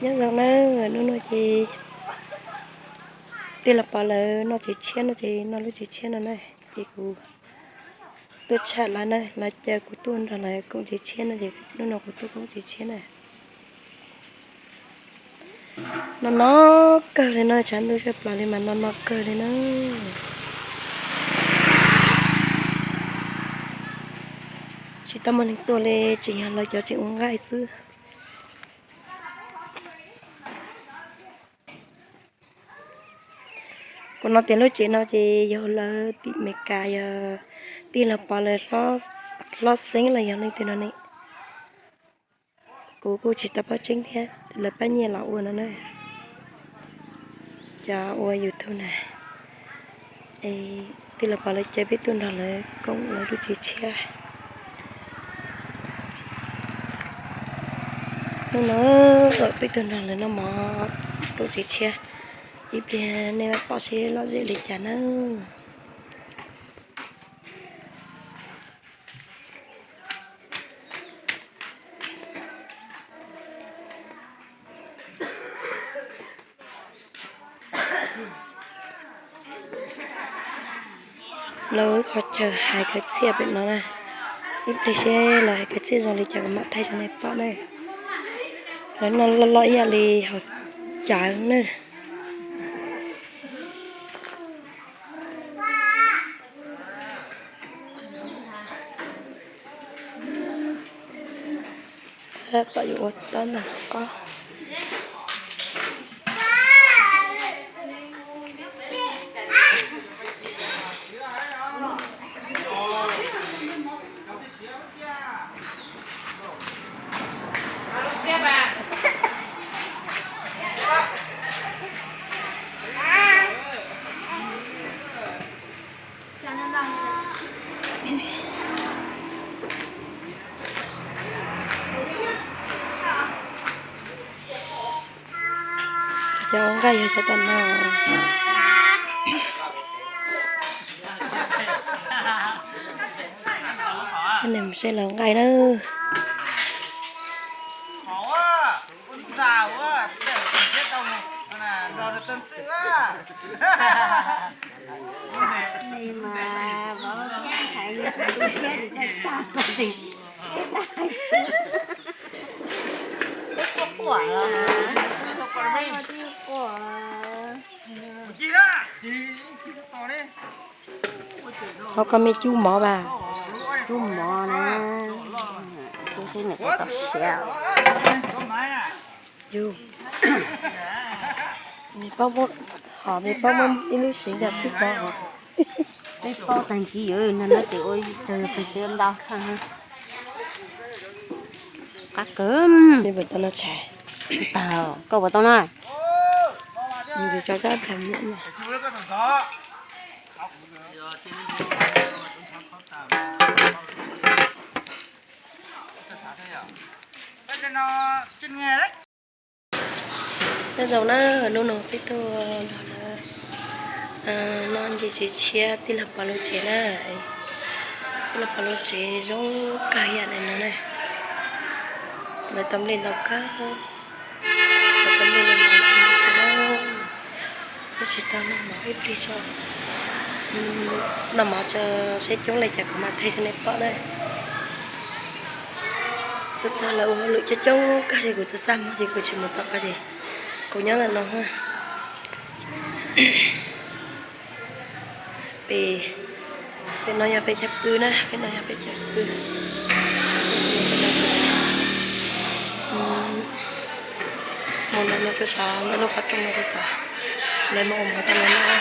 Nyob zoo na, hnub no ces tij laug Pov lawv noj tsev tshiab no ces noj lub tsev tshiab no na, ces kuv tuaj tsham lawv na, lawv caw kuv tuaj nrog lawv koom tsev tshiab no ces hnub no kuv tuaj koom tsev tshiab na. No no kawg li no, tshav ntuj zaj plaws li mas no no kawg li na. Tsis tau muaj neeg tuaj li, tseem yog lawv cov tseem ua nqaij xwb. Kuv no tias lub tsev no ces yog lawv tim Meskas, yog tij laug Pov lawv hlob xeeb los yog leej twg no ne. Kuv kuj tsis tau paub tseeb thiab, lawv pab nyiaj los ua no na. Cov ua YouTube na, es tij laug Pov lawv caw peb tuaj nrog lawv koom lawv lub tsev tshiab. Hnub no peb tuaj nrog lawv noj mov koom tsev tshiab, ib pliag nej mam pom seb lom zem li cas na. Lawv qhov chaw hais kwv txhiaj pem no na, ib pliag seb lawv hais kwv txhiaj zoo li cas kuv mam thaij rau nej pom na. Lawv noj loj loj ib yam li haus cawv na. Tom yuav ua tab nag qos. Cov ua nqaij yog cov tom no. Nws mus seb lawv nqaij na. Ho koj me cub mov vas. Cub mov na, cub seb nws puas tau siav. Yus, nws paub muab, hom nws paub muab ib lub siv ntawm peb paub hom. Peb paub tag nrho yuav no no ces ua tag pes tsev ntau. Qab kawg. Peb puas tau noj tshais? Koj puas tau noj? Nws tso rab dhau muam no. Nyob zoo na, hnub no peb tuaj nrog lawv noj ntses tsev tshiab tij laug Pov lub tsev na. Tij laug Pov lub tsev zoo kawg yam li no na. Lawv tau nplej ntau kawg. Lawv tau nplej ntau kawg, tsis tau noj mov ib pliag tso. Noj mov tso seb coob li cas kuv mam thaij rau nej pom na. Kuv txog lawv ua hauj lwm coob coob kawg ces kuv txaj txaj muag ces kuv tsis mus tom qab ces kuv nyob ntawm no na. Pem, pem no yog peb cov pw na, pem no yog peb cov pw. Mus ntawm no rau tod, ntawm lub qhov rooj no rau tod, lawv mus ua mov tau no na.